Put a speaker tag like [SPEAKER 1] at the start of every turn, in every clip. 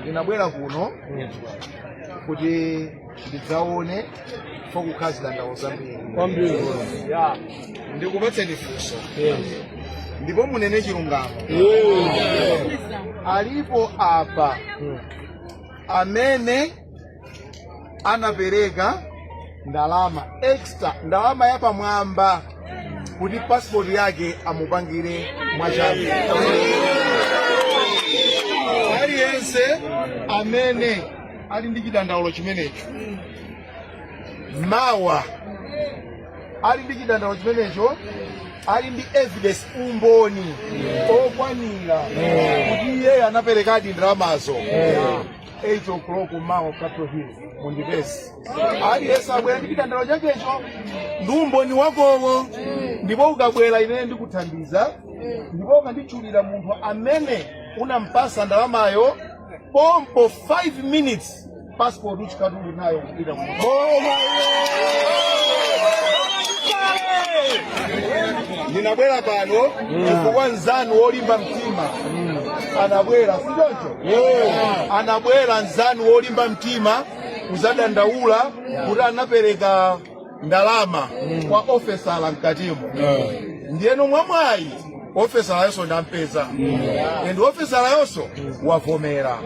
[SPEAKER 1] Ndinabwera kuno kuti ndidzaone fokukhala zidandaulo zambiri.
[SPEAKER 2] Kwambiri.
[SPEAKER 1] Ndikupatseni funso ndipo munene chilungamo. Alipo apa amene anapereka ndalama extra, ndalama yapamwamba, kuti passport yake amupangire mwachangu? Aliyense amene ali ndi chidandaulo chimenecho mawa, ali ndi chidandaulo chimenecho, ali ndi evidence, umboni okwanira kuti iye anaperekadi ndalamazo, 8 o'clock mawa Capitol Hill mundipeze. Aliyense abwera ndi chidandaulo chakecho ndi umboni wakowo, ndipo ukabwera ine ndikuthandiza, ndipo ukanditchulira munthu amene unampasa ndalamayo, pompo 5 minutes passport uchikatuli nayo kupita ku. Ndinabwera pano chifukwa nzanu wolimba mtima anabwera, si choncho? Anabwera nzanu wolimba mtima kuzadandaula kuti anapereka ndalama kwa ofesala mkatimo. Ndiyeno mwamwayi ofesala yonso ndampeza, and ofesala yonso wavomera.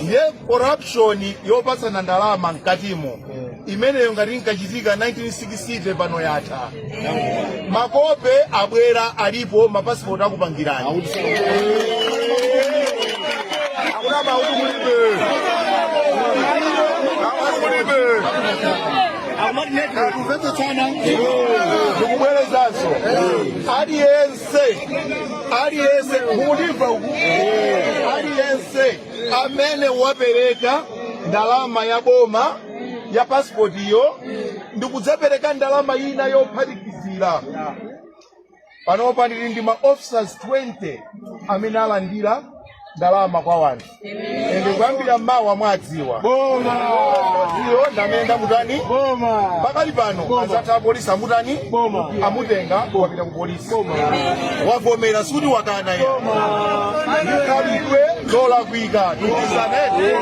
[SPEAKER 1] Ndiye corruption yopatsana ndalama mkatimo imeneyo ngati inkachitika 1960, pano yatha. Makope abwera, alipo mapasipoti akupangirani.
[SPEAKER 2] Akunama kuti mulibe. Akuti mulibe.
[SPEAKER 1] Kumvetsetsana? Ndikubwerezanso, aliyense, aliyense, mukundimva uku? Aliyense amene wapereka ndalama ya boma ya pasipoti iyo ndikudzapereka ndalama ina yophatikizira, panopa ndili ndi ma officers 20 amene alandira ndalama kwa wanthu, ende kuyambira mawa mwadziwa iyo ndamene ndamutani. Pakali pano anzathu apolisi amutani? Amutenga, wapita ku polisi, wavomera, sikuti wakana. Ya ndikhalidwe lolakwika, tikizane.